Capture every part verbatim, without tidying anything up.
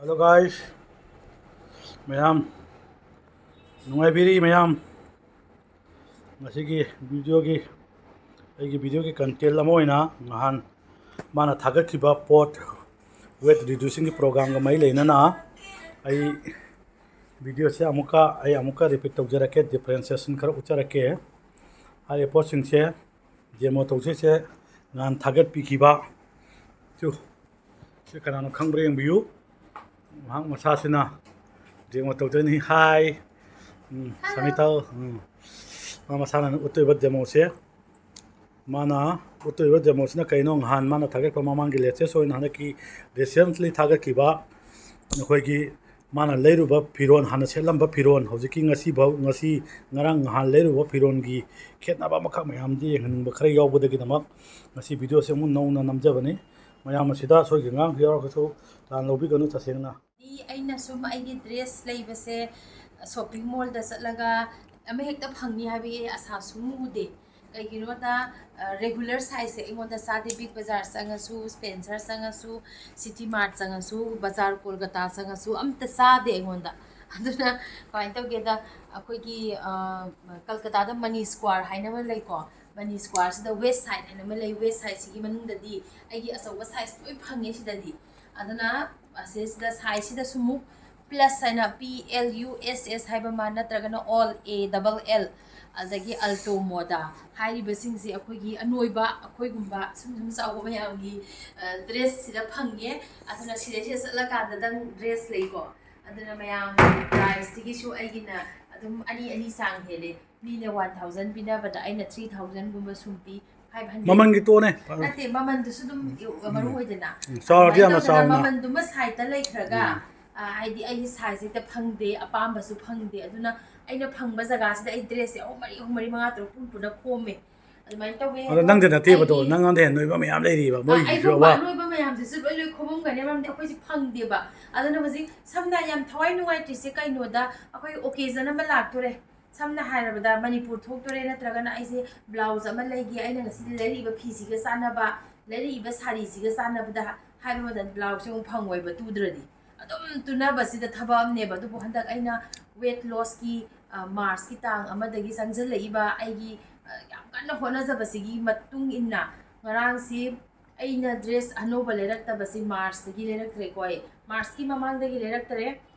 Hello guys, ꯃꯌꯥꯝ ꯅꯨꯡꯉꯥꯏꯕꯤꯔꯤ? ꯃꯌꯥꯝ ꯉꯁꯤꯒꯤ videoꯒꯤ, ꯑꯩꯒꯤ videoꯒꯤ content ꯑꯃ ꯑꯣꯏꯅ ꯉꯍꯥꯟ ꯃꯥꯅ ꯊꯥꯒꯠꯈꯤꯕ ꯄꯣꯠ weight reducingꯒꯤ programꯒ ꯃꯔꯤ ꯂꯩꯅꯅ ꯑꯩ videoꯁꯦ ꯑꯃꯨꯛꯀ, ꯑꯩ ꯑꯃꯨꯛꯀ repeat ꯇꯧꯖꯔꯛꯀꯦ, differentiation ꯈꯔ ꯎꯠꯆꯔꯛꯀꯦ꯫ ꯍꯥꯏꯔꯤꯕ ꯄꯣꯠꯁꯤꯡꯁꯦ demo ꯇꯧꯖꯩꯁꯦ ꯉꯍꯥꯟ ꯊꯥꯒꯠꯄꯤꯈꯤꯕ ꯇꯨ, ꯁꯤ ꯀꯅꯥꯅꯣ ꯈꯪꯕ꯭ꯔꯥ ꯌꯦꯡꯕꯤꯌꯨ꯫ ꯃꯍꯥꯛ ꯃꯁꯥꯁꯤꯅ demo ꯇꯧꯗꯣꯏꯅꯤ꯫ ꯍꯥꯏ꯫ ꯎꯝ, ꯁꯃꯤꯇꯥ, ꯎꯝ꯫ ꯃꯥ ꯃꯁꯥꯅ ꯎꯠꯇꯣꯏꯕ demoꯁꯦ꯫ ꯃꯥꯅ ꯎꯠꯇꯣꯏꯕ demoꯁꯤꯅ ꯀꯩꯅꯣ? ꯉꯍꯥꯟ ꯃꯥꯅ ꯊꯥꯒꯠꯄ ꯃꯃꯥꯡꯒꯤ latest ꯑꯣꯏꯅ ꯍꯟꯗꯛꯀꯤ recently ꯊꯥꯒꯠꯈꯤꯕ ꯑꯩꯈꯣꯏꯒꯤ ꯃꯥꯅ ꯂꯩꯔꯨꯕ ꯐꯤꯔꯣꯟ, ꯍꯥꯟꯅ ꯁꯦꯠꯂꯝꯕ ꯐꯤꯔꯣꯟ, ꯍꯧꯖꯤꯛꯀꯤ ꯉꯁꯤꯐꯥꯎ, ꯉꯁꯤ, ꯉꯔꯥꯡ, ꯅꯍꯥꯟ ꯂꯩꯔꯨꯕ ꯐꯤꯔꯣꯟꯒꯤ ꯈꯦꯠꯅꯕ ꯑꯃꯈꯛ ꯃꯌꯥꯝꯗꯤ ꯌꯦꯡꯍꯟꯅꯤꯡꯕ ꯈꯔ ꯌꯥꯎꯕꯗꯒꯤꯗꯃꯛ ꯉꯁꯤ videoꯁꯦ ꯑꯃꯨꯛ ꯅꯧꯅ ꯅꯝꯖꯕꯅꯤ꯫ ꯃꯌꯥꯝ ꯑꯁꯤꯗ ꯑꯁꯣꯏ ꯑꯉꯥꯝ ꯌꯥꯎꯔꯒꯁꯨ ꯂꯥꯟ ꯂꯧꯕꯤꯒꯅꯨ ꯇꯁꯦꯡꯅ꯫ ꯗꯤ ꯑꯩꯅ ꯁꯨꯝ ꯑꯩꯒꯤ dress ꯂꯩꯕꯁꯦ shopping mallꯗ ꯆꯠꯂꯒ ꯑꯃꯍꯦꯛꯇ ꯐꯪꯅꯤ ꯍꯥꯏꯕꯒꯤ ꯑꯩ ꯑꯁꯥ ꯁꯨꯝ ꯎꯗꯦ꯫ ꯀꯩꯒꯤꯅꯣꯗ, ꯑ, regular sizeꯁꯦ ꯑꯩꯉꯣꯟꯗ ꯆꯥꯗꯦ꯫ Big Bazaar ꯆꯪꯉꯁꯨ, Spencer ꯆꯪꯉꯁꯨ, City Mart ꯆꯪꯉꯁꯨ, ꯕꯖꯥꯔ ꯀꯣꯜꯀꯇꯥ ꯆꯪꯉꯁꯨ ꯑꯝꯇ ꯆꯥꯗꯦ ꯑꯩꯉꯣꯟꯗ꯫ ꯑꯗꯨꯅ ꯀꯃꯥꯏꯅ ꯇꯧꯒꯦꯗ, ꯑꯩꯈꯣꯏꯒꯤ, ꯑ, ꯀꯜꯀꯇꯥꯗ ꯃꯅꯤ Square ꯍꯥꯏꯅ ꯑꯃ ꯂꯩꯀꯣ꯫ ꯃꯅꯤ Squareꯁꯤꯗ waist side ꯍꯥꯏꯅ ꯑꯃ ꯂꯩ꯫ Waist sideꯁꯤꯒꯤ ꯃꯅꯨꯡꯗꯗꯤ ꯑꯩꯒꯤ ꯑꯆꯧꯕ size ꯂꯣꯏ ꯐꯪꯉꯦ ꯁꯤꯗꯗꯤ꯫ ꯑꯗꯨꯅ ꯑꯁꯤꯁꯤꯗ sizeꯁꯤꯗꯁꯨ ꯑꯃꯨꯛ plus ꯍꯥꯏꯅ P L U S S ꯍꯥꯏꯕ ꯑꯃ, ꯅꯠꯇ꯭ꯔꯒꯅ all A double L, ꯑꯗꯒꯤ Alto Moda ꯍꯥꯏꯔꯤꯕꯁꯤꯡꯁꯦ ꯑꯩꯈꯣꯏꯒꯤ ꯑꯅꯣꯏꯕ ꯑꯩꯈꯣꯏꯒꯨꯝꯕ ꯁꯨꯝ ꯁꯨꯝ ꯆꯥꯎꯕ ꯃꯌꯥꯝꯒꯤ, ꯑ, dressꯁꯤꯗ ꯐꯪꯉꯦ꯫ ꯑꯗꯨꯅ ꯁꯤꯗꯩꯁꯤꯗ ꯆꯠꯂꯀꯥꯟꯗꯗꯪ dress ꯂꯩꯀꯣ꯫ ꯑꯗꯨꯅ ꯃꯌꯥꯝ priceꯁꯤꯒꯤꯁꯨ ꯑꯩꯒꯤꯅ ꯑꯗꯨꯝ ꯑꯅꯤ ꯑꯅꯤ ꯆꯥꯡ ꯍꯦꯜꯂꯦ꯫ ꯃꯤꯅ one thousand ꯄꯤꯅꯕꯗ ꯑꯩꯅ three thousandꯒꯨꯝꯕ ꯁꯨꯝ ꯄꯤ, five hundred꯫ ꯃꯃꯜꯒꯤ ꯇꯣꯛꯑꯣꯅꯦ꯫ ꯅꯠꯇꯦ, ꯃꯃꯜꯗꯨꯁꯨ ꯑꯗꯨꯝ ꯎꯝ꯫ ꯃꯔꯨ ꯑꯣꯏꯗꯅ꯫ ꯎꯝ, ꯆꯥꯎꯔꯗꯤ ꯑꯗꯨꯃꯥꯏꯅ ꯌꯥꯝꯅ ꯇꯧꯗꯅ ꯆꯥꯎꯅ꯫ ꯃꯃꯜꯗꯨꯃ sideꯇ ꯂꯩꯈ꯭ꯔꯒ, ꯎꯝ꯫ ꯑ, ꯍꯥꯏꯗꯤ ꯑꯩꯒꯤ size ꯍꯦꯛꯇ ꯐꯪꯗꯦ, ꯑꯄꯥꯝꯕꯁꯨ ꯐꯪꯗꯦ꯫ ꯑꯗꯨꯅ ꯑꯩꯅ ꯐꯪꯕ ꯖꯒꯥꯁꯤꯗ ꯑꯩ dressꯁꯦ ꯑꯍꯨꯝ ꯃꯔꯤ, ꯑꯍꯨꯝ ꯃꯔꯤ, ꯃꯉꯥ ꯇꯔꯨꯛ ꯄꯨꯟ ꯄꯨꯟꯅ ꯈꯣꯝꯃꯦ꯫ ꯑꯗꯨꯃꯥꯏꯅ ꯇꯧꯋꯦ꯫ ꯑꯗꯣ ꯑꯗꯣ ꯅꯪꯗ ꯅꯠꯇꯦꯕꯗꯣ, ꯑꯩꯒꯤ ꯅꯪꯉꯣꯟꯗ ꯍꯦꯟꯅ ꯅꯣꯏꯕ ꯃꯌꯥꯝ ꯂꯩꯔꯤꯕ, ꯑ, ꯃꯣꯏꯒꯤꯁꯨ ꯑꯩꯒꯨꯝꯕ ꯑꯋꯥ- ꯑꯅꯣꯏꯕ ꯃꯌꯥꯝꯁꯤꯁꯨ ꯂꯣꯏ, ꯂꯣꯏ ꯈꯣꯝꯃꯝꯒꯅꯤ꯫ ꯃꯔꯝꯗꯤ ꯑꯩꯈꯣꯏꯁꯦ ꯐꯪꯗꯦꯕ꯫ ꯑꯗꯨꯅ ꯍꯧꯖꯤꯛ ꯁꯝꯅ ꯌꯥꯝ ꯊꯋꯥꯏ ꯅꯨꯡꯉꯥꯏꯇ꯭ꯔꯤꯁꯦ ꯀꯩꯅꯣꯗ, ꯑꯩꯈꯣꯏ occasion ꯑꯃ ꯂꯥꯛꯇꯣꯔꯦ꯫ ꯁꯝꯅ ꯍꯥꯏꯔꯕꯗ ꯃꯅꯤꯄꯨꯔ ꯊꯣꯛꯇꯣꯔꯦ, ꯅꯠꯇ꯭ꯔꯒꯅ ꯑꯩꯁꯦ blouse ꯑꯃ ꯂꯩꯒꯦ, ꯑꯩꯅ ꯉꯁꯤꯗꯤ ꯂꯩꯔꯛꯏꯕ ꯐꯤꯁꯤꯒ ꯆꯥꯟꯅꯕ, ꯂꯩꯔꯛꯏꯕ ꯁꯥꯔꯤꯁꯤꯒ ꯆꯥꯟꯅꯕꯗ ꯍꯥꯏꯕ ꯃꯇꯝꯗ blouseꯁꯦ ꯑꯃꯨꯛ ꯐꯪꯉꯣꯏꯕ ꯇꯨꯗ꯭ꯔꯗꯤ꯫ ꯑꯗꯨꯝ ꯇꯨꯅꯕꯁꯤꯗ ꯊꯕꯛ ꯑꯃꯅꯦꯕ꯫ ꯑꯗꯨꯕꯨ ꯍꯟꯗꯛ ꯑꯩꯅ weight lossꯀꯤ, ꯑ, Marchꯀꯤ ꯇꯥꯡ ꯑꯃꯗꯒꯤ ꯆꯪꯁꯤꯜꯂꯛꯏꯕ ꯑꯩꯒꯤ, ꯑ, ꯌꯥꯝ ꯀꯟꯅ ꯍꯣꯠꯅꯖꯕꯁꯤꯒꯤ ꯃꯇꯨꯡ ꯏꯟꯅ ꯉꯔꯥꯡꯁꯤ ꯑꯩꯅ dress ꯑꯅꯧꯕ ꯂꯩꯔꯛꯇꯕꯁꯤ Marchꯇꯒꯤ ꯂꯩꯔꯛꯇ꯭ꯔꯦꯀꯣ꯫ ꯑꯩ Marchꯀꯤ ꯃꯃꯥꯡꯗꯒꯤ ꯂꯩꯔꯛꯇ꯭ꯔꯦ꯫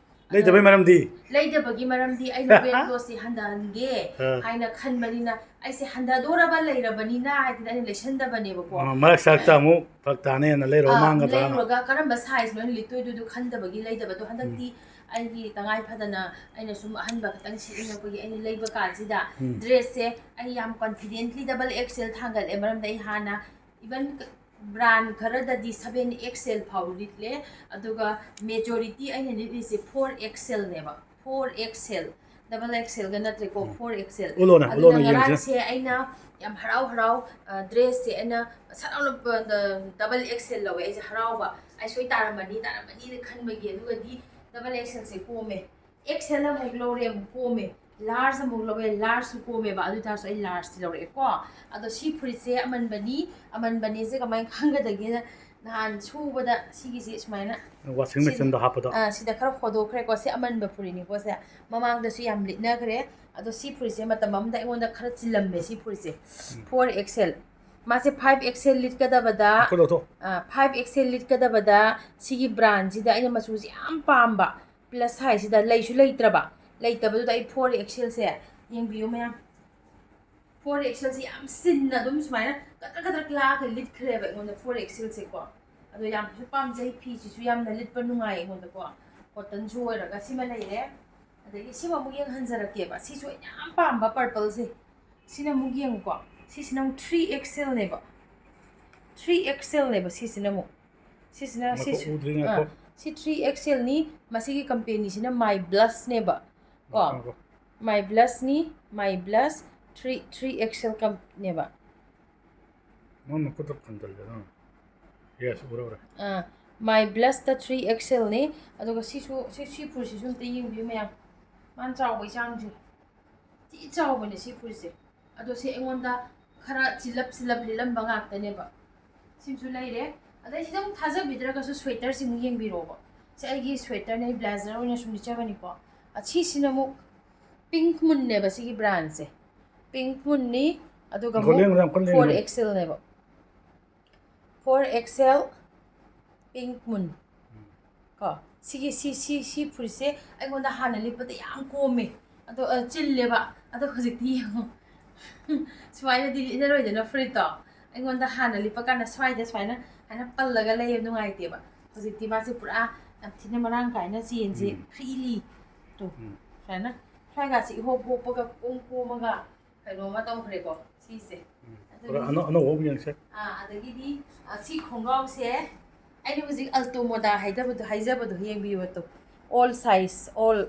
ꯑꯗꯣ ꯂꯩꯇꯕꯩ ꯃꯔꯝꯗꯤ? ꯂꯩꯇꯕꯒꯤ ꯃꯔꯝꯗꯤ ꯑꯩꯅ weight lossꯁꯤ ꯍꯟꯊꯍꯟꯒꯦ ꯑꯥ꯫ ꯍꯥꯏꯅ ꯈꯟꯕꯅꯤꯅ, ꯑꯩꯁꯦ ꯍꯟꯊꯗꯣꯔꯕ ꯂꯩꯔꯕꯅꯤꯅ ꯍꯥꯏꯗꯅ ꯑꯩꯅ ꯂꯩꯁꯟꯗꯕꯅꯦꯕꯀꯣ꯫ ꯑ, ꯃꯔꯛ ꯁꯔꯛꯇ ꯑꯃꯨꯛ ꯐꯔꯛ ꯇꯥꯅꯦꯅ ꯂꯩꯔꯨꯔ ꯑꯥ, ꯃꯥꯡꯒꯗ꯭ꯔꯥ? ꯂꯩꯔꯨꯔꯒ ꯀꯔꯝꯕ sizeꯅꯣ ꯑꯩꯅ ꯂꯤꯠꯇꯣꯏꯗꯨꯗꯨ ꯈꯟꯗꯕꯒꯤ ꯂꯩꯗꯕꯗꯣ꯫ ꯍꯟꯗꯛꯇꯤ ꯑꯩꯒꯤ ꯇꯉꯥꯏ ꯐꯗꯅ ꯑꯩꯅ ꯁꯨꯝ ꯑꯍꯟꯕ ꯈꯤꯇꯪ ꯁꯦꯠꯅꯤꯡꯉꯛꯄꯒꯤ ꯑꯩꯅ ꯂꯩꯕ ꯀꯥꯟꯁꯤꯗ, ꯎꯝ꯫ dressꯁꯦ ꯑꯩ ꯌꯥꯝ confidently double XL ꯊꯥꯡꯒꯠꯂꯦ꯫ ꯃꯔꯝꯗꯤ ꯑꯩ ꯍꯥꯟꯅ even brand ꯈꯔꯗꯗꯤ seven XL ꯐꯥꯎ ꯂꯤꯠꯂꯦ, ꯑꯗꯨꯒ majority ꯑꯩꯅ ꯂꯤꯠꯂꯤꯁꯦ four XLꯅꯦꯕ꯫ Four XL, double XLꯒ ꯅꯠꯇ꯭ꯔꯦꯀꯣ, four XL꯫ ꯎꯠꯂꯣꯅꯦ, ꯑꯗꯨꯅ ꯎꯠꯂꯣꯅꯦ, ꯌꯦꯡꯁꯤꯅꯦ꯫ ꯉꯔꯥꯡꯁꯦ ꯑꯩꯅ ꯌꯥꯝ ꯍꯔꯥꯎ ꯍꯔꯥꯎ, ꯑ, dressꯁꯦ ꯑꯩꯅ ꯁꯠ ꯂꯥꯎꯅ, ꯑ, double XL ꯂꯧꯋꯦ꯫ ꯑꯩꯁꯦ ꯍꯔꯥꯎꯕ, ꯑꯩ ꯁꯣꯏ ꯇꯥꯔꯝꯃꯅꯤ, ꯇꯥꯔꯝꯃꯅꯤꯅ ꯈꯟꯕꯒꯤ꯫ ꯑꯗꯨꯒꯗꯤ double XLꯁꯦ ꯀꯣꯝꯃꯦ꯫ XL ꯑꯃꯨꯛ ꯂꯧꯔꯦ, ꯑꯃꯨꯛ ꯀꯣꯝꯃꯦ꯫ Large ꯑꯃꯨꯛ ꯂꯧꯔꯦ, largeꯁꯨ ꯀꯣꯝꯃꯦꯕ꯫ ꯑꯗꯨ ꯑꯣꯏꯇꯥꯔꯁꯨ ꯑꯩ largeꯇꯤ ꯂꯧꯔꯛꯑꯦꯀꯣ꯫ ꯑꯗꯣ ꯁꯤ ꯐꯨꯔꯤꯠꯁꯦ ꯑꯃꯟꯕꯅꯤ, ꯑꯃꯟꯕꯅꯤꯁꯦ ꯀꯃꯥꯏꯅ ꯈꯪꯒꯗꯒꯦꯗ, ꯅꯍꯥꯟ ꯁꯨꯕꯗ ꯁꯤꯒꯤꯁꯦ ꯁꯨꯃꯥꯏꯅ Washing machineꯗ ꯍꯥꯞꯄꯗꯣ? ꯑꯥ, ꯁꯤꯗ ꯈꯔ ꯍꯣꯗꯣꯛꯈ꯭ꯔꯦꯀꯣ꯫ ꯁꯤ ꯑꯃꯟꯕ ꯐꯨꯔꯤꯠꯅꯤꯀꯣ꯫ ꯁꯦ ꯃꯃꯥꯡꯗꯁꯨ ꯌꯥꯝ ꯂꯤꯠꯅꯈ꯭ꯔꯦ꯫ ꯑꯗꯣ ꯁꯤ ꯐꯨꯔꯤꯠꯁꯦ ꯃꯇꯝ ꯑꯃꯗ ꯑꯩꯉꯣꯟꯗ ꯈꯔ ꯆꯤꯜꯂꯝꯃꯦ꯫ ꯁꯤ ꯐꯨꯔꯤꯠꯁꯦ four XL, ꯃꯥꯁꯦ five XL ꯂꯤꯠꯀꯗꯕꯗ, ꯂꯧꯊꯣꯛ, ꯂꯧꯊꯣꯛ꯫ ꯑꯥ, five XL ꯂꯤꯠꯀꯗꯕꯗ ꯁꯤꯒꯤ brandꯁꯤꯗ ꯑꯩꯅ ꯃꯆꯨꯁꯦ ꯌꯥꯝ ꯄꯥꯝꯕ, plus sizeꯁꯤꯗ ꯂꯩꯁꯨ ꯂꯩꯇ꯭ꯔꯕ꯫ ꯂꯩꯇꯕꯗꯨꯗ ꯑꯩ four XLꯁꯦ ꯌꯦꯡꯕꯤꯌꯨ ꯃꯌꯥꯝ꯫ Four XLꯁꯦ ꯌꯥꯝ ꯆꯤꯟꯅ ꯑꯗꯨꯝ ꯁꯨꯃꯥꯏꯅ ꯀꯗ꯭ꯔꯛ ꯀꯗ꯭ꯔꯛ ꯂꯥꯛꯑꯒ ꯂꯤꯠꯈ꯭ꯔꯦꯕ ꯑꯩꯉꯣꯟꯗ four XLꯁꯦꯀꯣ꯫ ꯑꯗꯣ ꯌꯥꯝꯁꯨ ꯄꯥꯝꯖꯩ, ꯐꯤꯁꯤꯁꯨ ꯌꯥꯝꯅ ꯂꯤꯠꯄ ꯅꯨꯡꯉꯥꯏ ꯑꯩꯉꯣꯟꯗꯀꯣ꯫ Cottonꯁꯨ ꯑꯣꯏꯔꯒ ꯁꯤꯃ ꯂꯩꯔꯦ꯫ ꯑꯗꯒꯤ ꯁꯤꯃ ꯑꯃꯨꯛ ꯌꯦꯡꯍꯟꯖꯔꯛꯀꯦꯕ꯫ ꯁꯤꯁꯨ ꯑꯩꯅ ꯌꯥꯝ ꯄꯥꯝꯕ purpleꯁꯦ꯫ ꯁꯤꯅ ꯑꯃꯨꯛ ꯌꯦꯡꯉꯨꯀꯣ꯫ ꯁꯤꯁꯤꯅ ꯑꯃꯨꯛ three XLꯅꯦꯕ꯫ Three XLꯅꯦꯕ ꯁꯤꯁꯤꯅ ꯑꯃꯨꯛ꯫ ꯁꯤꯁꯤꯅ, ꯉꯥꯏꯈꯣ, ꯁꯤꯁꯨ, ꯎꯗ꯭ꯔꯤ, ꯉꯥꯏꯈꯣ꯫ ꯑꯥ, ꯁꯤ three XLꯅꯤ꯫ ꯃꯁꯤꯒꯤ companyꯁꯤꯅ My Blushꯅꯦꯕ ꯀꯣ꯫ ꯉꯥꯏꯈꯣ, ꯉꯥꯏꯈꯣ꯫ My Blushꯅꯤ, My Blush three, three XL companyꯅꯦꯕ꯫ ꯅꯪ ꯅꯈꯨꯠꯇ ꯈꯟꯖꯜꯂꯦ, ꯅꯪ꯫ Yes, ꯎꯔꯦ, ꯎꯔꯦ꯫ ꯑꯥ, My Blushꯇ three XLꯅꯤ꯫ ꯑꯗꯨꯒ ꯁꯤꯁꯨ, ꯁꯤ, ꯁꯤ ꯐꯨꯔꯤꯠꯁꯤꯁꯨ ꯑꯝꯇ ꯌꯦꯡꯕꯤꯌꯨ ꯃꯌꯥꯝ꯫ ꯃꯥꯅ ꯆꯥꯎꯕꯩ ꯆꯥꯡꯁꯦ꯫ ꯊꯤ ꯆꯥꯎꯕꯅꯦ ꯁꯤ ꯐꯨꯔꯤꯠꯁꯦ꯫ ꯑꯗꯣ ꯁꯤ ꯑꯩꯉꯣꯟꯗ ꯈꯔ ꯆꯤꯜꯂꯞ ꯆꯤꯜꯂꯞ ꯂꯤꯠꯂꯝꯕ ꯉꯥꯛꯇꯅꯦꯕ꯫ ꯁꯤꯃꯁꯨ ꯂꯩꯔꯦ꯫ ꯑꯗꯩ ꯁꯤꯗ ꯑꯃꯨꯛ ꯊꯥꯖꯕꯤꯗ꯭ꯔꯒꯁꯨ sweaterꯁꯤ ꯑꯃꯨꯛ ꯌꯦꯡꯕꯤꯔꯣꯕ꯫ ꯁꯤ ꯑꯩꯒꯤ sweaterꯅꯦ, blazer ꯑꯣꯏꯅ ꯁꯨꯝ ꯂꯤꯠꯆꯕꯅꯤꯀꯣ꯫ ꯑꯁꯤꯁꯤꯅ ꯑꯃꯨꯛ Pink Moonꯅꯦꯕ ꯁꯤꯒꯤ brandꯁꯦ꯫ Pink Moonꯅꯤ, ꯑꯗꯨꯒ ꯌꯥꯝ ꯀꯟꯅ ꯑꯃꯨꯛ ꯂꯦꯡꯒꯅꯨ, ꯌꯥꯝ ꯀꯟꯅ ꯂꯦꯡꯒꯅꯨ꯫ Four XLꯅꯦꯕ꯫ Four XL Pink Moon꯫ ꯀꯣ, ꯁꯤꯒꯤ, ꯁꯤ, ꯁꯤ, ꯁꯤ ꯐꯨꯔꯤꯠꯁꯦ ꯑꯩꯉꯣꯟꯗ ꯍꯥꯟꯅ ꯂꯤꯠꯄꯗ ꯌꯥꯝ ꯀꯣꯝꯃꯦ꯫ ꯑꯗꯣ, ꯑ, ꯆꯤꯜꯂꯦꯕ꯫ ꯑꯗꯣ ꯍꯧꯖꯤꯛꯇꯤ ꯌꯦꯡꯉꯣ꯫ ꯁꯨꯃꯥꯏꯅꯗꯤ ꯂꯤꯠꯅꯔꯣꯏꯗꯅ ꯐꯨꯔꯤꯠꯇꯣ꯫ ꯑꯩꯉꯣꯟꯗ ꯍꯥꯟꯅ ꯂꯤꯠꯄ ꯀꯥꯟꯗ ꯁ꯭ꯋꯥꯏꯗ ꯁꯨꯃꯥꯏꯅ, ꯍꯥꯏꯅ ꯄꯜꯂꯒ ꯂꯩꯕ ꯅꯨꯡꯉꯥꯏꯇꯦꯕ꯫ ꯍꯧꯖꯤꯛꯇꯤ ꯃꯥꯁꯦ ꯄꯨꯔꯥ ꯌꯥꯝ ꯊꯤꯅ ꯃꯔꯥꯡ ꯀꯥꯏꯅ ꯆꯦꯟꯁꯦ ꯎꯝ꯫ Freely꯫ ꯇꯣ꯫ ꯎꯝ꯫ ꯁꯨꯃꯥꯏꯅ ꯁ꯭ꯋꯥꯏꯒꯁꯤ ꯏꯍꯣꯞ ꯍꯣꯞꯄꯒ ꯄꯨꯡ ꯀꯣꯝꯃꯒ ꯀꯩꯅꯣ ꯑꯃ ꯇꯧꯈ꯭ꯔꯦꯀꯣ ꯁꯤꯁꯦ꯫ ꯑꯗꯨꯒꯤ ꯄꯨꯔꯥ ꯑꯅꯧ-, ꯑꯅꯧꯕ ꯑꯃ ꯌꯦꯡꯁꯦ꯫ ꯑꯥ, ꯑꯗꯒꯤꯗꯤ, ꯑ, ꯁꯤ ꯈꯣꯡꯒ꯭ꯔꯥꯎꯁꯦ ꯑꯩꯅ ꯍꯧꯖꯤꯛ Alto Moda ꯍꯥꯏꯖꯕꯗꯣ, ꯍꯥꯏꯖꯕꯗꯣ ꯌꯦꯡꯕꯤꯌꯨ꯫ ꯑꯗꯣ all size, all,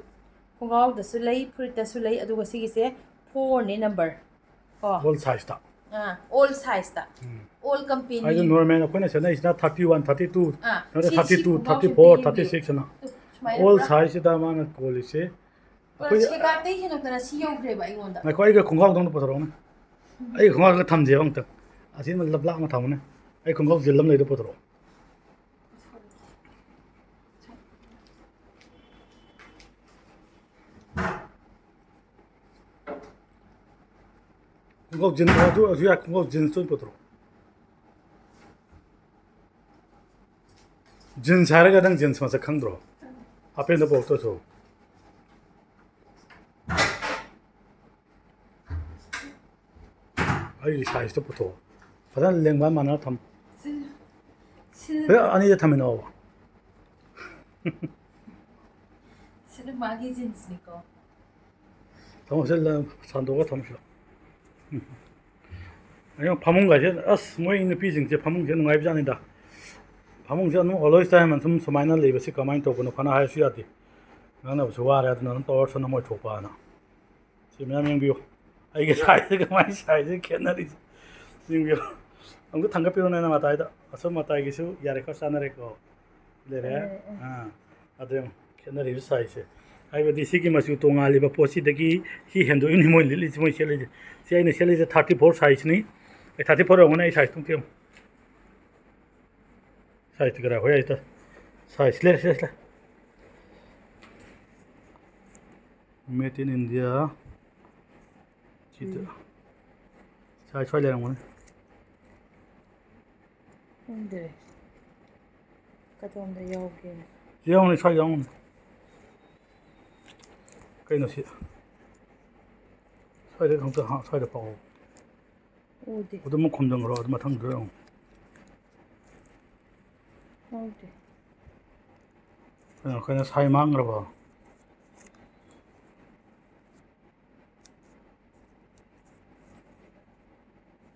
ꯈꯣꯡꯒ꯭ꯔꯥꯎꯗꯁꯨ ꯂꯩ, ꯐꯨꯔꯤꯠꯇꯁꯨ ꯂꯩ, ꯑꯗꯨꯒ ꯁꯤꯒꯤꯁꯦ fourꯅꯦ number꯫ ꯀꯣ? All sizeꯇ꯫ ꯑꯥ, all sizeꯇ꯫ ꯎꯝ꯫ All company꯫ ꯍꯥꯏꯗꯤ normal ꯑꯩꯈꯣꯏꯅ ꯁꯦꯠꯅꯔꯤꯁꯤꯅ thirty one, thirty two, ꯑꯥ, ꯅꯠꯇ꯭ꯔ ꯁꯤ, thirty ꯁꯤ two, ꯈꯣꯡꯒ꯭ꯔꯥꯎꯁꯦ thirty four, ꯑꯝꯇ thirty ꯌꯦꯡꯕꯤꯌꯨ꯫ sixꯑꯅ꯫ ꯁꯨꯃꯥꯏꯅ All ꯄꯨꯔꯥ, sizeꯁꯤꯗ ꯃꯥꯅ ꯀꯣꯜꯂꯤꯁꯦ꯫ ꯄꯨꯔꯥ ꯑꯩꯈꯣꯏ ꯁꯦꯒꯥꯛꯇꯩ ꯍꯦꯟꯗꯣꯛꯇꯅ ꯁꯤ ꯌꯧꯈ꯭ꯔꯦꯕ ꯑꯩꯉꯣꯟꯗ꯫ ꯉꯥꯏꯈꯣ, ꯑꯩꯒ ꯈꯣꯡꯒ꯭ꯔꯥꯎꯗꯣ ꯑꯝꯇ ꯄꯨꯊꯣꯔꯛꯎꯅꯦ꯫ ꯑꯩꯒꯤ ꯈꯣꯡꯒ꯭ꯔꯥꯎꯗꯣ ꯊꯝꯁꯦꯕ ꯑꯝꯇ꯫ ꯑꯁꯤꯃ ꯂꯞ ꯂꯥꯞꯅ ꯊꯝꯃꯨꯅꯦ꯫ ꯑꯩ ꯈꯣꯡꯒ꯭ꯔꯥꯎ ꯖꯤꯜ ꯑꯃ ꯂꯩꯗꯣ ꯄꯨꯊꯣꯔꯛꯑꯣ꯫ ꯈꯣꯡꯒ꯭ꯔꯥꯎ ꯖꯤꯟ ꯑꯗꯨ ꯑꯣꯏꯔꯁꯨ ꯌꯥꯏ, ꯈꯣꯡꯒ꯭ꯔꯥꯎ ꯖꯤꯟꯁꯇ ꯑꯣꯏꯅ ꯄꯨꯊꯣꯔꯛꯑꯣ꯫ ꯖꯤꯟꯁ ꯍꯥꯏꯔꯒ ꯅꯪ ꯖꯤꯟꯁ ꯃꯁꯛ ꯈꯪꯗ꯭ꯔꯣ? ꯍꯥꯄꯦꯟꯗ ꯄꯨꯔꯛꯇ꯭ꯔꯁꯨ꯫ ꯑꯩꯒꯤ sizeꯇꯣ ꯄꯨꯊꯣꯛꯑꯣ꯫ ꯐꯖꯅ ꯂꯦꯡꯕ ꯃꯥꯟꯅꯔ ꯊꯝꯃꯨ꯫ ꯁꯤꯅ, ꯁꯤꯅ, ꯐꯖꯅ ꯑꯅꯤꯗ ꯊꯝꯃꯤꯟꯅꯧꯕ꯫ ꯁꯤꯅ ꯃꯥꯒꯤ ꯖꯤꯟꯁꯅꯤꯀꯣ꯫ ꯊꯝꯃꯣ, ꯁꯤ ꯂ-, ꯁꯟꯗꯣꯛꯑꯒ ꯊꯝꯃꯁꯤꯔꯣ? ꯎꯝ꯫ ꯑꯩꯅ ꯐꯃꯨꯡꯒꯁꯦ, ꯑꯁ, ꯃꯣꯏ ꯅꯨꯄꯤꯁꯤꯡꯁꯦ ꯐꯃꯨꯡꯁꯦ ꯅꯨꯡꯉꯥꯏꯕꯖꯥꯠꯅꯤꯗ꯫ ꯐꯃꯨꯡꯁꯦ ꯑꯗꯨꯝ always time ꯑꯗꯨꯝ ꯁꯨꯃꯥꯏꯅ ꯂꯩꯕꯁꯤ ꯀꯃꯥꯏꯅ ꯇꯧꯕꯅꯣ ꯐꯅ ꯍꯥꯏꯔꯁꯨ ꯌꯥꯗꯦ꯫ ꯉꯥꯡꯅꯕꯁꯨ ꯋꯥꯔꯦ, ꯑꯗꯨꯅ ꯑꯗꯨꯝ ꯇꯧꯔꯁꯅꯨ ꯃꯣꯏ ꯊꯣꯛꯄ ꯍꯥꯏꯅ꯫ ꯁꯤ ꯃꯌꯥꯝ ꯌꯦꯡꯕꯤꯌꯨ꯫ ꯑꯩꯒꯤ sizeꯁꯦ ꯀꯃꯥꯏꯅ sizeꯁꯦ ꯈꯦꯠꯅꯔꯤꯁꯦ ꯌꯦꯡꯕꯤꯌꯨ꯫ ꯑꯃꯨꯛꯇ ꯊꯥꯡꯒꯠꯄꯤꯔꯣꯅꯦ ꯅꯃꯇꯥꯏꯗ꯫ ꯑꯁꯣꯝ ꯃꯇꯥꯏꯒꯤꯁꯨ ꯌꯥꯔꯦꯀꯣ, ꯆꯥꯅꯔꯦꯀꯣ꯫ ꯂꯩꯔꯦ꯫ ꯑꯥ, ꯑꯗꯨ ꯌꯦꯡꯉꯨ, ꯈꯦꯠꯅꯔꯤꯕ sizeꯁꯦ꯫ ꯍꯥꯏꯕꯗꯤ ꯁꯤꯒꯤ ꯃꯆꯨ ꯇꯣꯉꯥꯜꯂꯤꯕ ꯄꯣꯠꯁꯤꯗꯒꯤ ꯁꯤ ꯍꯦꯟꯗꯣꯛꯏꯅꯤ ꯃꯣꯏ ꯂꯤꯠꯂꯤꯁꯦ, ꯃꯣꯏ ꯁꯦꯠꯂꯤꯁꯦ꯫ ꯁꯤ ꯑꯩꯅ ꯁꯦꯠꯂꯤꯁꯦ thirty four sizeꯅꯤ꯫ ꯑꯦ, thirty four ꯑꯣꯏꯔꯝꯒꯅꯤ, ꯑꯩ size ꯇꯨꯡ ꯊꯦꯝꯃꯨ꯫ Sizeꯇꯤ ꯀꯗꯥꯏ? ꯍꯣꯏ, ꯑꯩ ꯇ-, ꯁꯥꯏ, ꯁꯤ ꯂꯩꯔꯦ, ꯁꯤ ꯂꯩꯔꯦ, ꯁꯤ ꯂꯩꯔꯦ꯫ Made in India꯫ ꯁꯤꯗ꯫ ꯎꯝ꯫ ꯁꯥꯏ ꯁ꯭ꯋꯥꯏ ꯂꯩꯔꯝꯒꯅꯤ꯫ ꯈꯪꯗꯦ꯫ ꯀꯗꯣꯝꯗ ꯌꯥꯎꯒꯦ? ꯁꯤ ꯌꯥꯎꯅꯤ, ꯁ꯭ꯋꯥꯏ ꯌꯥꯎꯅꯤ꯫ ꯀꯩꯅꯣ ꯁꯤ? ꯁ꯭ꯋꯥꯏꯗ ꯑꯃꯨꯛꯇ ꯍꯥ-, ꯁ꯭ꯋꯥꯏꯗ ꯄꯥꯎ꯫ ꯎꯗꯦ꯫ ꯑꯗꯨꯃꯨꯛ ꯈꯨꯝꯖꯤꯟꯈ꯭ꯔꯣ, ꯑꯗꯨ ꯃꯊꯪꯗꯨꯗ ꯑꯃꯨꯛ꯫ ꯎꯗꯦ꯫ ꯀꯩꯅꯣ, ꯑꯩꯈꯣꯏꯅ ꯁꯥꯏ ꯃꯥꯡꯈ꯭ꯔꯕꯣ?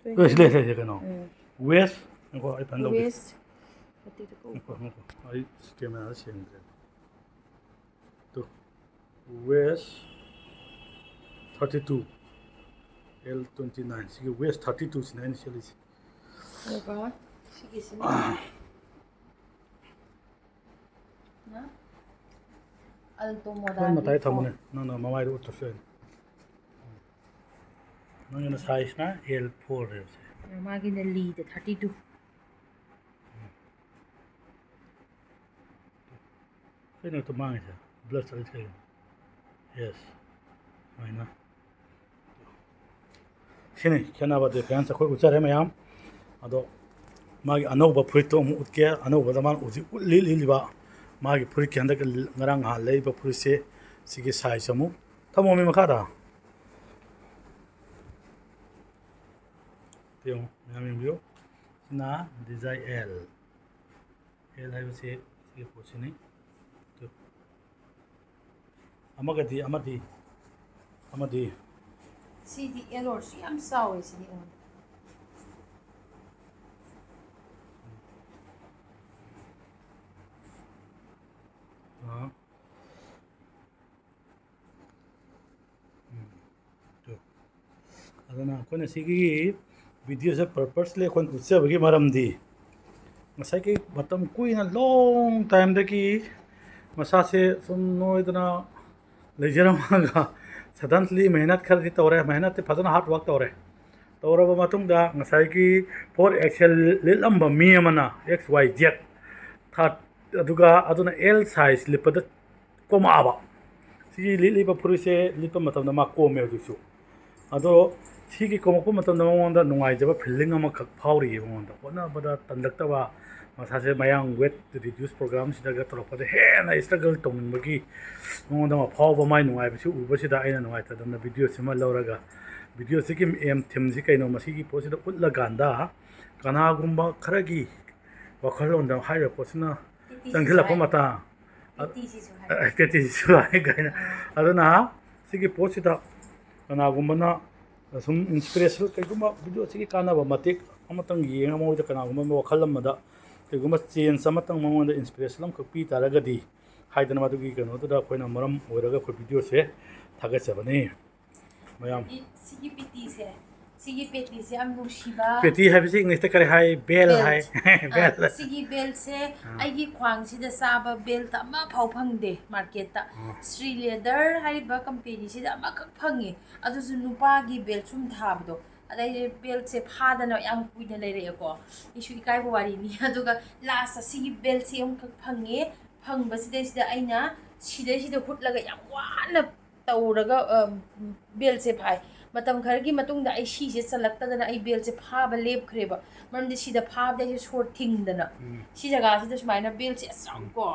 ꯑꯦ, ꯁꯤ ꯂꯩ, ꯁꯤ ꯂꯩ, ꯀꯩꯅꯣ? ꯎꯝ꯫ West, ꯉꯥꯏꯈꯣ, ꯑꯩ ꯐꯖꯅ ꯇꯧꯒꯦ꯫ West꯫ ꯉꯥꯏꯈꯣ, ꯉꯥꯏꯈꯣ, ꯑꯩ camera ꯁꯦꯡꯗ꯭ꯔꯦ꯫ ꯇꯨ, West thirty two, L twenty nine, ꯁꯤꯒꯤ West thirty two ꯁꯤꯅ ꯑꯩꯅ ꯁꯦꯠꯂꯤꯁꯦ꯫ ꯑꯗꯨꯒ ꯁꯤꯒꯤꯁꯤꯅ? ꯅ? Alto model ꯐꯣꯟ ꯃꯇꯥꯏ ꯊꯝꯃꯨꯅꯦ, ꯅꯪꯅ ꯃꯃꯥꯏꯗ ꯎꯠꯇ꯭ꯔꯁꯨ ꯌꯥꯏꯅꯦ꯫ ꯅꯪꯒꯤꯅ size ꯅ L four ꯅꯦꯕ ꯁꯦ꯫ ꯃꯥꯒꯤꯅ ꯂꯤꯗ thirty two꯫ ꯀꯩꯅꯣ ꯍꯦꯛꯇ ꯃꯥꯡꯉꯤꯁꯦ? Blur ꯆꯠꯂꯤꯁꯦ ꯀꯩꯒꯤꯅꯣ? Yes, ꯁꯨꯃꯥꯏꯅ꯫ ꯁꯤꯅꯤ ꯈꯦꯠꯅꯕ, difference ꯑꯩꯈꯣꯏ ꯎꯠꯆꯔꯦ ꯃꯌꯥꯝ꯫ ꯑꯗꯣ ꯃꯥꯒꯤ ꯑꯅꯧꯕ ꯐꯨꯔꯤꯠꯇꯣ ꯑꯃꯨꯛ ꯎꯠꯀꯦ꯫ ꯑꯅꯧꯕꯗ ꯃꯥꯅ ꯍꯧꯖꯤꯛ ꯎꯠꯂꯤ ꯂꯤꯠꯂꯤꯕ ꯃꯥꯒꯤ ꯐꯨꯔꯤꯠꯀꯤ ꯍꯟꯗꯛ ꯉꯔꯥꯡ ꯅꯍꯥꯟ ꯂꯩꯔꯤꯕ ꯐꯨꯔꯤꯠꯁꯦ, ꯁꯤꯒꯤ size ꯑꯃꯨꯛ ꯊꯝꯃꯣꯃꯤ ꯃꯈꯥꯗ꯫ ꯌꯦꯡꯉꯨ, ꯃꯌꯥꯝ ꯌꯦꯡꯕꯤꯌꯨ꯫ ꯁꯤꯅ design L꯫ L ꯍꯥꯏꯕꯁꯤ ꯁꯤꯒꯤ ꯄꯣꯠꯁꯤꯅꯤ꯫ ꯇꯨ꯫ ꯑꯃꯒꯗꯤ, ꯑꯃꯗꯤ, ꯑꯃꯗꯤ꯫ ꯁꯤꯗꯤ L ꯑꯣꯏꯔꯁꯨ ꯌꯥꯝ ꯆꯥꯎꯋꯦ ꯁꯤꯗꯤ ꯑꯩꯉꯣꯟꯗ꯫ ꯑꯥ꯫ ꯎꯝ, ꯇꯨ꯫ ꯑꯗꯨꯅ ꯑꯩꯈꯣꯏꯅ ꯁꯤꯒꯤ video ꯁꯦ purposely ꯑꯩꯈꯣꯏꯅ ꯎꯠꯆꯕꯒꯤ ꯃꯔꯝꯗꯤ, ꯉꯁꯥꯏꯒꯤ ꯃꯇꯝ ꯀꯨꯏꯅ long time ꯗꯒꯤ ꯃꯁꯥꯁꯦ ꯁꯨꯝ ꯅꯣꯏꯗꯅ ꯂꯩꯖꯔꯝꯃꯒ suddenly ꯃꯦꯍꯅꯠ ꯈꯔꯗꯤ ꯇꯧꯔꯦ, ꯃꯦꯍꯅꯠꯇꯤ ꯐꯖꯅ hard work ꯇꯧꯔꯦ꯫ ꯇꯧꯔꯕ ꯃꯇꯨꯡꯗ ꯉꯁꯥꯏꯒꯤ four X L ꯂꯤꯠꯂꯝꯕ ꯃꯤ ꯑꯃꯅ X Y Z third ꯑꯗꯨꯒ ꯑꯗꯨꯅ L size ꯂꯤꯠꯄꯗ ꯀꯣꯝꯃꯛꯑꯕ꯫ ꯁꯤꯒꯤ ꯂꯤꯠꯂꯤꯕ ꯐꯨꯔꯤꯠꯁꯦ ꯂꯤꯠꯄ ꯃꯇꯝꯗ ꯃꯥ ꯀꯣꯝꯃꯦ ꯍꯧꯖꯤꯛꯁꯨ꯫ ꯑꯗꯣ ꯁꯤꯒꯤ ꯀꯣꯝꯃꯛꯄ ꯃꯇꯝꯗ ꯃꯉꯣꯟꯗ ꯅꯨꯡꯉꯥꯏꯖꯕ feeling ꯑꯃꯈꯛ ꯐꯥꯎꯔꯤꯌꯦ ꯃꯉꯣꯟꯗ꯫ ꯍꯣꯠꯅꯕꯗ ꯇꯟꯂꯛꯇꯕ, ꯃꯁꯥꯁꯦ ꯃꯌꯥꯡ weight reduce program ꯁꯤꯗꯒ ꯇꯧꯔꯛꯄꯗ ꯍꯦꯟꯅ struggle ꯇꯧꯅꯤꯡꯕꯒꯤ ꯃꯉꯣꯟꯗ ꯑꯃ ꯐꯥꯎꯕ, ꯃꯥꯏ ꯅꯨꯡꯉꯥꯏꯕꯁꯤ ꯎꯕꯁꯤꯗ ꯑꯩꯅ ꯅꯨꯡꯉꯥꯏꯇꯗꯅ video ꯁꯤꯃ ꯂꯧꯔꯒ, video ꯁꯤꯒꯤ aim, theme ꯁꯤ ꯀꯩꯅꯣ, ꯃꯁꯤꯒꯤ ꯄꯣꯠꯁꯤꯗ ꯎꯠꯂꯀꯥꯟꯗ ꯀꯅꯥꯒꯨꯝꯕ ꯈꯔꯒꯤ ꯋꯥꯈꯜꯂꯣꯟꯗ ꯍꯥꯏꯔꯤꯕ ꯄꯣꯠꯁꯤꯅ ꯆꯪꯁꯤꯜꯂꯛꯄ ꯃꯇꯥꯡ, ꯄꯦꯇꯤꯁꯤꯁꯨ ꯍꯥꯏ꯫ ꯑꯦ, ꯄꯦꯇꯤꯁꯤꯁꯨ ꯍꯥꯏ ꯀꯥꯏꯅ꯫ ꯑꯗꯨꯅ ꯁꯤꯒꯤ ꯄꯣꯠꯁꯤꯗ ꯀꯅꯥꯒꯨꯝꯕꯅ ꯁꯨꯝ inspiration, ꯀꯩꯒꯨꯝꯕ video ꯁꯤꯒꯤ ꯀꯥꯟꯅꯕ ꯃꯇꯦꯛ ꯑꯃꯇꯪ ꯌꯦꯡꯉꯒ ꯃꯣꯏꯗ ꯀꯅꯥꯒꯨꯝꯕ ꯑꯃ ꯋꯥꯈꯜ ꯑꯃꯗ ꯀꯩꯒꯨꯝꯕ change ꯑꯃꯇꯪ ꯃꯉꯣꯟꯗ inspiration ꯑꯃꯈꯛ ꯄꯤ ꯇꯥꯔꯒꯗꯤ ꯍꯥꯏꯗꯅ ꯃꯗꯨꯒꯤ ꯀꯩꯅꯣꯗꯨꯗ ꯑꯩꯈꯣꯏꯅ ꯃꯔꯝ ꯑꯣꯏꯔꯒ ꯑꯩꯈꯣꯏ video ꯁꯦ ꯊꯥꯒꯠꯆꯕꯅꯤ ꯃꯌꯥꯝ꯫ ꯁꯤꯒꯤ ꯄꯦꯇꯤꯁꯦ, ꯁꯤꯒꯤ ꯄꯦꯇꯤꯁꯦ ꯌꯥꯝ ꯅꯨꯡꯁꯤꯕ꯫ ꯄꯦꯇꯤ ꯍꯥꯏꯕꯁꯤ English ꯇ ꯀꯔꯤ ꯍꯥꯏ? Belt ꯍꯥꯏ꯫ Belt꯫ ꯑ, belt꯫ ꯁꯤꯒꯤ belt ꯁꯦ ꯑꯥ꯫ ꯑꯩꯒꯤ ꯈ꯭ꯋꯥꯡꯁꯤꯗ ꯆꯥꯕ belt ꯑꯃꯐꯥꯎ ꯐꯪꯗꯦ market ꯇ꯫ ꯑꯥ꯫ Sri Leather ꯍꯥꯏꯔꯤꯕ company ꯁꯤꯗ ꯑꯃꯈꯛ ꯐꯪꯉꯤ꯫ ꯑꯗꯨꯁꯨ ꯅꯨꯄꯥꯒꯤ belt ꯁꯨꯝ ꯊꯥꯕꯗꯣ꯫ ꯑꯗꯩ belt ꯁꯦ ꯐꯥꯗꯅ ꯌꯥꯝ ꯀꯨꯏꯅ ꯂꯩꯔꯛꯑꯦꯀꯣ꯫ ꯑꯩꯁꯨ ꯏꯀꯥꯏꯕ ꯋꯥꯔꯤꯅꯤ꯫ ꯑꯗꯨꯒ last ꯇ ꯁꯤꯒꯤ belt ꯁꯦ ꯑꯃꯈꯛ ꯐꯪꯉꯦ꯫ ꯐꯪꯕꯁꯤꯗꯩꯁꯤꯗ ꯑꯩꯅ ꯁꯤꯗꯩꯁꯤꯗ ꯍꯨꯠꯂꯒ ꯌꯥꯝ ꯋꯥꯅ ꯇꯧꯔꯒ, ꯑ, belt ꯁꯦ ꯐꯥꯏ꯫ ꯃꯇꯝ ꯈꯔꯒꯤ ꯃꯇꯨꯡꯗ ꯑꯩ ꯁꯤꯁꯦ ꯆꯜꯂꯛꯇꯗꯅ ꯑꯩ belt ꯁꯦ ꯐꯥꯕ ꯂꯦꯞꯈ꯭ꯔꯦꯕ꯫ ꯃꯔꯝꯗꯤ ꯁꯤꯗ ꯐꯥꯕꯗ ꯑꯩꯁꯦ ꯁꯣꯔ ꯊꯤꯡꯗꯅ꯫ ꯎꯝ꯫ ꯁꯤ ꯖꯒꯥꯁꯤꯗ ꯁꯨꯃꯥꯏꯅ belt ꯁꯦ ꯑꯁ ꯌꯥꯝ ꯀꯣ꯫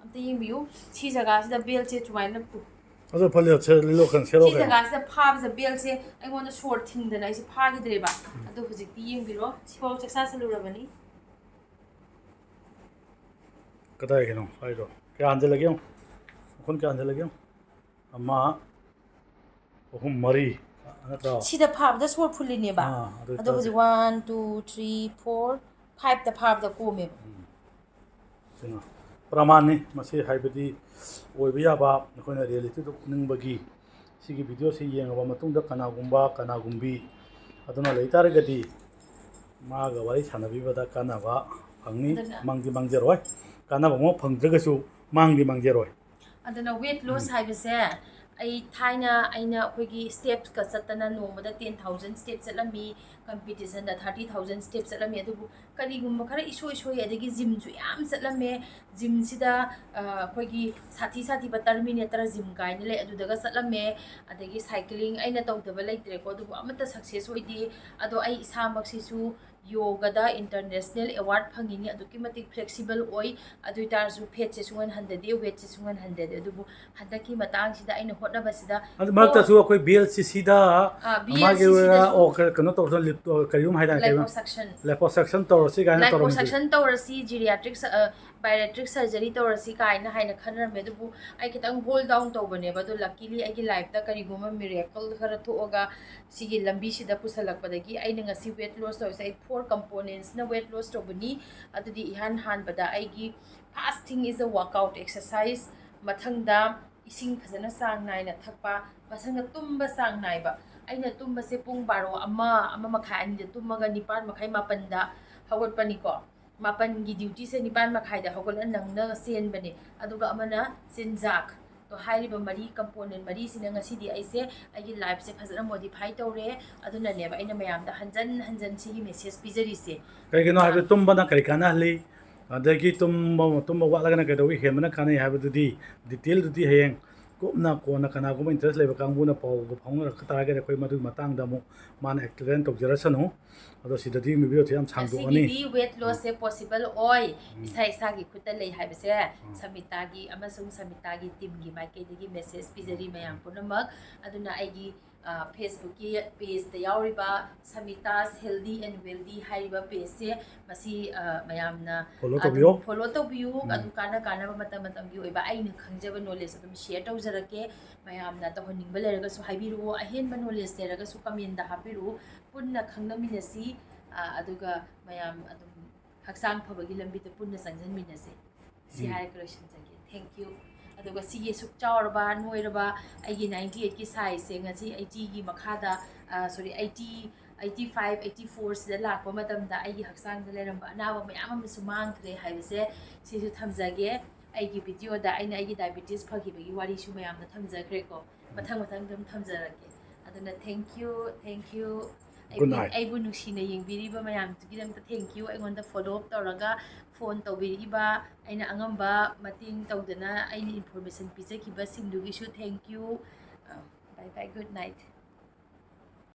ꯑꯝꯇ ꯌꯦꯡꯕꯤꯌꯨ꯫ ꯁꯤ ꯖꯒꯥꯁꯤꯗ belt ꯁꯦ ꯁꯨꯃꯥꯏꯅ ꯄꯨ-, ꯑꯗꯣ ꯐꯂꯦ, ꯁꯦ, ꯂꯤꯠꯂꯣ ꯀꯩꯅꯣ, ꯁꯦꯠꯂꯣ ꯁꯤ ꯀꯩꯅꯣ꯫ ꯖꯒꯥꯁꯤꯗ ꯐꯥꯕꯁꯦ belt ꯁꯦ ꯑꯩꯉꯣꯟꯗ ꯁꯣꯔ ꯊꯤꯡꯗꯅ ꯑꯩꯁꯦ ꯐꯥꯈꯤꯗ꯭ꯔꯦꯕ꯫ ꯎꯝ꯫ ꯑꯗꯣ ꯍꯧꯖꯤꯛꯇꯤ ꯌꯦꯡꯕꯤꯔꯣ꯫ ꯁꯤꯐꯥꯎ ꯆꯥꯛꯆꯥ ꯆꯠꯂꯨꯔꯕꯅꯤ꯫ ꯀꯗꯥꯏꯒꯤꯅꯣ ꯍꯥꯏꯗꯣ? ꯀꯌꯥ ꯍꯟꯖꯤꯜꯂꯒꯦ ꯌꯦꯡꯉꯣ꯫ ꯃꯈꯨꯟ ꯀꯌꯥ ꯍꯟꯖꯤꯜꯂꯒꯦ ꯌꯦꯡꯉꯣ꯫ ꯑꯃ, ꯑꯍꯨꯝ, ꯃꯔꯤ꯫ ꯅꯠꯇ꯭ꯔꯣ? ꯁꯤꯗ ꯐꯥꯕꯗ ꯁꯣꯔ ꯐꯨꯜꯂꯤꯅꯦꯕ꯫ ꯑꯥ, ꯑꯗꯨ ꯑꯗꯣ ꯍꯧꯖꯤꯛ ꯑꯣꯏꯇꯥꯔꯗꯤ one, two, three, four, five ꯇ ꯐꯥꯕꯗ ꯀꯣꯝꯃꯦꯕ꯫ ꯎꯝ꯫ ꯁꯤꯅ ꯄ꯭ꯔꯃꯥꯟꯅꯤ꯫ ꯃꯁꯤ ꯍꯥꯏꯕꯗꯤ ꯑꯣꯏꯕ ꯌꯥꯕ, ꯑꯩꯈꯣꯏꯅ reality ꯗ ꯎꯠꯅꯤꯡꯕꯒꯤ꯫ ꯁꯤꯒꯤ video ꯁꯤ ꯌꯦꯡꯉꯕ ꯃꯇꯨꯡꯗ ꯀꯅꯥꯒꯨꯝꯕ, ꯀꯅꯥꯒꯨꯝꯕꯤ ꯑꯗꯨꯅ ꯂꯩ ꯇꯥꯔꯒꯗꯤ ꯃꯥꯒ ꯋꯥꯔꯤ ꯁꯥꯟꯅꯕꯤꯕꯗ ꯀꯥꯟꯅꯕ ꯐꯪꯅꯤ꯫ ꯑꯗꯨꯅ ꯃꯥꯡꯗꯤ ꯃꯥꯡꯖꯔꯣꯏ꯫ ꯀꯥꯟꯅꯕ ꯑꯃ ꯐꯪꯗ꯭ꯔꯒꯁꯨ ꯃꯥꯡꯗꯤ ꯃꯥꯡꯖꯔꯣꯏ꯫ ꯑꯗꯨꯅ weight loss ꯎꯝ꯫ ꯍꯥꯏꯕꯁꯦ, ꯑꯩ ꯊꯥꯏꯅ ꯑꯩꯅ ꯑꯩꯈꯣꯏꯒꯤ ꯁ꯭ꯇꯦꯞꯁꯀ ꯆꯠꯇꯅ ꯅꯣꯡꯃꯗ ten thousand step ꯆꯠꯂꯝꯃꯤ, ꯀꯝꯄꯤꯇꯤꯁꯟꯗ thirty thousand step ꯆꯠꯂꯝꯃꯤ꯫ ꯑꯗꯨꯕꯨ ꯀꯔꯤꯒꯨꯝꯕ ꯈꯔ ꯏꯁꯣꯏ ꯁꯣꯏ, ꯑꯗꯒꯤ ꯖꯤꯝꯁꯨ ꯌꯥꯝ ꯆꯠꯂꯝꯃꯦ꯫ ꯖꯤꯝꯁꯤꯗ ꯑꯩꯈꯣꯏꯒꯤ ꯁꯥꯊꯤ ꯁꯥꯊꯤꯕ ꯇꯔꯃꯤꯅꯦꯇꯔ ꯖꯤꯝ ꯀꯥꯏꯅ ꯂꯩ, ꯑꯗꯨꯗꯒ ꯆꯠꯂꯝꯃꯦ꯫ ꯑꯗꯒꯤ ꯁꯥꯏꯀ꯭ꯂꯤꯡ ꯑꯩꯅ ꯇꯧꯗꯕ ꯂꯩꯇ꯭ꯔꯦꯀꯣ, ꯑꯗꯨꯕꯨ ꯑꯃꯠꯇ ꯁꯛꯁꯦꯁ ꯑꯣꯏꯗꯦ꯫ ꯑꯗꯣ ꯑꯩ ꯏꯁꯥꯃꯛꯁꯤꯁꯨ ꯌꯣꯒꯗ ꯏꯟꯇꯔꯅꯦꯁꯅꯦꯜ ꯑꯦꯋꯥꯔꯗ ꯐꯪꯉꯤꯅꯤ, ꯑꯗꯨꯛꯀꯤ ꯃꯇꯤꯛ ꯐ꯭ꯂꯦꯛꯁꯤꯕꯜ ꯑꯣꯏ꯫ ꯑꯗꯨ ꯑꯣꯏ ꯇꯥꯔꯁꯨ ꯐꯦꯠꯁꯦ ꯁꯨꯡꯍꯟ ꯍꯟꯊꯗꯦ, ꯋꯦꯠꯁꯦ ꯁꯨꯡꯍꯟ ꯍꯟꯊꯗꯦ꯫ ꯑꯗꯨꯕꯨ ꯍꯟꯗꯛꯀꯤ ꯃꯇꯥꯡꯁꯤꯗ ꯑꯩꯅ ꯍꯣꯠꯅꯕꯁꯤꯗ ꯑꯗꯨ ꯃꯔꯛꯇꯁꯨ ꯑꯩꯈꯣꯏ ꯕꯤ ꯑꯦꯜ ꯁꯤ ꯁꯤꯗ ꯑꯥ, ꯃꯥꯒꯤ B L C C ꯗꯁꯨ ꯑꯣ, ꯀ- ꯀꯩꯅꯣ ꯇꯧꯔꯁꯨ ꯂꯤꯞ- ꯀꯔꯤꯒꯨꯝ ꯍꯥꯏꯗꯥꯏ, ꯀꯩꯕ? Liposuction. Liposuction ꯇꯧꯔꯁꯤ ꯀꯥꯏꯅ ꯇꯧꯔꯝꯃꯤꯗꯨꯗꯤ꯫ Liposuction ꯇꯧꯔꯁꯤ, geriatric ꯁ-, ꯑ, bariatric surgery ꯇꯧꯔꯁꯤ ꯀꯥꯏꯅ ꯍꯥꯏꯅ ꯈꯟꯅꯔꯝꯃꯦ꯫ ꯑꯗꯨꯕꯨ ꯑꯩ ꯈꯤꯇꯪ ꯍꯣꯜ ꯗꯥꯎꯟ ꯇꯧꯕꯅꯦꯕ꯫ ꯑꯗꯣ ꯂꯛꯀꯤꯂꯤ ꯑꯩꯒꯤ ꯂꯥꯏꯐꯇ ꯀꯔꯤꯒꯨꯝꯕ ꯃꯤꯔꯦꯀꯜ ꯈꯔ ꯊꯣꯛꯑꯒ ꯁꯤꯒꯤ ꯂꯝꯕꯤꯁꯤꯗ ꯄꯨꯁꯜꯂꯛꯄꯗꯒꯤ ꯑꯩꯅ ꯉꯁꯤ ꯋꯦꯠ ꯂꯣꯁ ꯇꯧꯔꯤꯁꯦ꯫ ꯑꯩ ꯐꯣꯔ ꯀꯝꯄꯣꯅꯦꯟꯁꯅ ꯋꯦꯠ ꯂꯣꯁ ꯇꯧꯕꯅꯤ꯫ ꯑꯗꯨꯗꯤ ꯏꯍꯥꯟ ꯍꯥꯟꯕꯗ ꯑꯩꯒꯤ first thing is a workout exercise, ꯃꯊꯪꯗ ꯏꯁꯤꯡ ꯐꯖꯅ ꯆꯥꯡ ꯅꯥꯏꯅ ꯊꯛꯄ, ꯃꯊꯪꯗ ꯇꯨꯝꯕ ꯆꯥꯡ ꯅꯥꯏꯕ꯫ ꯑꯩꯅ ꯇꯨꯝꯕꯁꯦ ꯄꯨꯡ ꯕꯥꯔꯣ, ꯑꯃ, ꯑꯃ ꯃꯈꯥꯏ, ꯑꯅꯤꯗ ꯇꯨꯝꯃꯒ ꯅꯤꯄꯥꯟ ꯃꯈꯥꯏ, ꯃꯥꯄꯟꯗ ꯍꯧꯒꯠꯄꯅꯤꯀꯣ꯫ ꯃꯥꯄꯟꯒꯤ ꯗ꯭ꯌꯨꯇꯤꯁꯦ ꯅꯤꯄꯥꯟ ꯃꯈꯥꯏꯗ ꯍꯧꯒꯠꯂ ꯅꯪꯅ ꯆꯦꯟꯕꯅꯦ꯫ ꯑꯗꯨꯒ ꯑꯃꯅ ꯆꯤꯟꯖꯥꯛ꯫ ꯇꯣ, ꯍꯥꯏꯔꯤꯕ ꯃꯔꯤ, ꯀꯝꯄꯣꯅꯦꯟ ꯃꯔꯤꯁꯤꯅ ꯉꯁꯤꯗꯤ ꯑꯩꯁꯦ ꯑꯩꯒꯤ ꯂꯥꯏꯐꯁꯦ ꯐꯖꯅ ꯃꯣꯗꯤꯐꯥꯏ ꯇꯧꯔꯦ꯫ ꯑꯗꯨꯅꯅꯦꯕ ꯑꯩꯅ ꯃꯌꯥꯝꯗ ꯍꯟꯖꯟ ꯍꯟꯖꯟ ꯁꯤꯒꯤ ꯃꯦꯁꯦꯖ ꯄꯤꯖꯔꯤꯁꯦ꯫ ꯀꯩꯒꯤꯅꯣ ꯍꯥꯏꯕꯗ ꯇꯨꯝꯕꯅ ꯀꯔꯤ ꯀꯥꯟꯅꯍꯜꯂꯤ, ꯑꯗꯒꯤ ꯇꯨꯝꯕ, ꯇꯨꯝꯕ ꯋꯥꯠꯂꯒꯅ ꯀꯩꯗꯧꯕ ꯍꯦꯟꯕꯅ ꯀꯥꯟꯅꯩ ꯍꯥꯏꯕꯗꯨꯗꯤ ꯗꯤꯇꯦꯜꯗꯨꯗꯤ ꯍꯌꯦꯡ ꯀꯨꯞꯅ ꯀꯣꯟꯅ ꯀꯅꯥꯒꯨꯝꯕ ꯏꯟꯇꯔꯦꯁ ꯂꯩꯕ ꯀꯥꯡꯕꯨꯅ ꯄꯥꯎꯒ ꯐꯥꯎꯅꯔꯛꯄ ꯇꯥꯔꯒꯗꯤ ꯑꯩꯈꯣꯏ ꯃꯗꯨꯒꯤ ꯃꯇꯥꯡꯗ ꯑꯃꯨꯛ ꯃꯥꯅ ꯑꯦꯛꯁꯄ꯭ꯂꯦꯟ ꯇꯧꯖꯔꯁꯅꯨ꯫ ꯑꯗꯣ ꯁꯤꯗꯗꯤ ꯚꯤꯗꯤꯑꯣꯁꯦ ꯌꯥꯝ ꯁꯥꯡꯗꯣꯛꯑꯅꯤ꯫ ꯉꯁꯤꯒꯤꯗꯤ ꯋꯦꯠ ꯂꯣꯁꯁꯦ ꯄꯣꯁꯤꯕꯜ ꯑꯣꯏ, ꯎꯝ꯫ ꯏꯁꯥ ꯏꯁꯥꯒꯤ ꯈꯨꯠꯇ ꯂꯩ ꯍꯥꯏꯕꯁꯦ ꯎꯝ꯫ ꯁꯃꯤꯇꯥꯒꯤ ꯑꯃꯁꯨꯡ ꯁꯃꯤꯇꯥꯒꯤ ꯇꯤꯝꯒꯤ ꯃꯥꯏꯀꯩꯗꯒꯤ ꯃꯦꯁꯦꯖ ꯄꯤꯖꯔꯤ ꯃꯌꯥꯝ ꯄꯨꯝꯅꯃꯛ꯫ ꯑꯗꯨꯅ ꯑꯩꯒꯤ, ꯑ, ꯐꯦꯁꯕꯨꯛꯀꯤ ꯄꯦꯖꯇ ꯌꯥꯎꯔꯤꯕ Samita's Healthy and Wealthy ꯍꯥꯏꯔꯤꯕ ꯄꯦꯖꯁꯦ, ꯃꯁꯤ, ꯑ, ꯃꯌꯥꯝꯅ ꯐꯣꯂꯣ ꯑꯗꯨꯝ ꯇꯧꯕꯤꯌꯣ꯫ ꯐꯣꯂꯣ ꯇꯧꯕꯤꯌꯨ꯫ ꯎꯝ꯫ ꯑꯗꯨ ꯀꯥꯟꯅ ꯀꯥꯟꯅꯕ ꯃꯇꯝ ꯃꯇꯝꯒꯤ ꯑꯣꯏꯕ ꯑꯩꯅ ꯈꯪꯖꯕ ꯅꯣꯂꯦꯖ ꯑꯗꯨꯝ ꯁꯤꯌꯔ ꯇꯧꯖꯔꯛꯀꯦ꯫ ꯃꯌꯥꯝꯅ ꯇꯧꯍꯟꯅꯤꯡꯕ ꯂꯩꯔꯒꯁꯨ ꯍꯥꯏꯕꯤꯔꯛꯑꯣ, ꯑꯍꯦꯟꯕ ꯅꯣꯂꯦꯖ ꯂꯩꯔꯒꯁꯨ ꯀꯃꯦꯟꯗ ꯍꯥꯞꯄꯤꯔꯛꯑꯣ꯫ ꯄꯨꯟꯅ ꯈꯪꯅꯃꯤꯟꯅꯁꯤ, ꯑ, ꯑꯗꯨꯒ ꯃꯌꯥꯝ ꯑꯗꯨꯝ ꯍꯛꯆꯥꯡ ꯐꯕꯒꯤ ꯂꯝꯕꯤꯗ ꯄꯨꯟꯅ ꯆꯪꯁꯤꯟꯃꯤꯟꯅꯁꯤ꯫ ꯁꯤ ꯎꯝ꯫ ꯍꯥꯏꯔꯒ ꯂꯣꯏꯁꯤꯟꯖꯒꯦ꯫ Thank you꯫ ꯑꯗꯨꯒ ꯁꯤꯒꯤ ꯁꯨꯛ ꯆꯥꯎꯔꯕ, ꯅꯣꯏꯔꯕ ꯑꯩꯒꯤ ninety eight ꯀꯤ ꯁꯥꯏꯖꯁꯦ ꯉꯁꯤ eighty ꯒꯤ ꯃꯈꯥꯗ, ꯑ, sorry, eighty, eighty five, eighty four ꯁꯤꯗ ꯂꯥꯛꯄ ꯃꯇꯝꯗ ꯑꯩꯒꯤ ꯍꯛꯆꯥꯡꯗ ꯂꯩꯔꯝꯕ ꯑꯅꯥꯕ ꯃꯌꯥꯝ ꯑꯃꯁꯨ ꯃꯥꯡꯈ꯭ꯔꯦ ꯍꯥꯏꯕꯁꯦ ꯁꯤꯁꯨ ꯊꯝꯖꯒꯦ꯫ ꯑꯩꯒꯤ ꯚꯤꯗꯤꯑꯣꯗ ꯑꯩꯅ ꯑꯩꯒꯤ ꯗꯥꯏꯕꯤꯇꯤꯁ ꯐꯈꯤꯕꯒꯤ ꯋꯥꯔꯤꯁꯨ ꯃꯌꯥꯝꯗ ꯊꯝꯖꯈ꯭ꯔꯦꯀꯣ꯫ ꯃꯊꯪ ꯃꯊꯪ ꯑꯗꯨꯝ ꯊꯝꯖꯔꯛꯀꯦ꯫ ꯑꯗꯨꯅ thank you, thank you꯫ Good night. ꯑꯩꯕꯨ ꯅꯨꯡꯁꯤꯅ ꯌꯦꯡꯕꯤꯔꯤꯕ ꯃꯌꯥꯝꯗꯨꯒꯤꯗꯃꯛꯇ thank you꯫ ꯑꯩꯉꯣꯟꯗ follow up ꯇꯧꯔꯒ phone ꯇꯧꯕꯤꯔꯛꯏꯕ, ꯑꯩꯅ ꯑꯉꯝꯕ ꯃꯇꯦꯡ ꯇꯧꯗꯅ ꯑꯩꯅ information ꯄꯤꯖꯈꯤꯕꯁꯤꯡꯗꯨꯒꯤꯁꯨ thank you꯫ Bye bye, good night꯫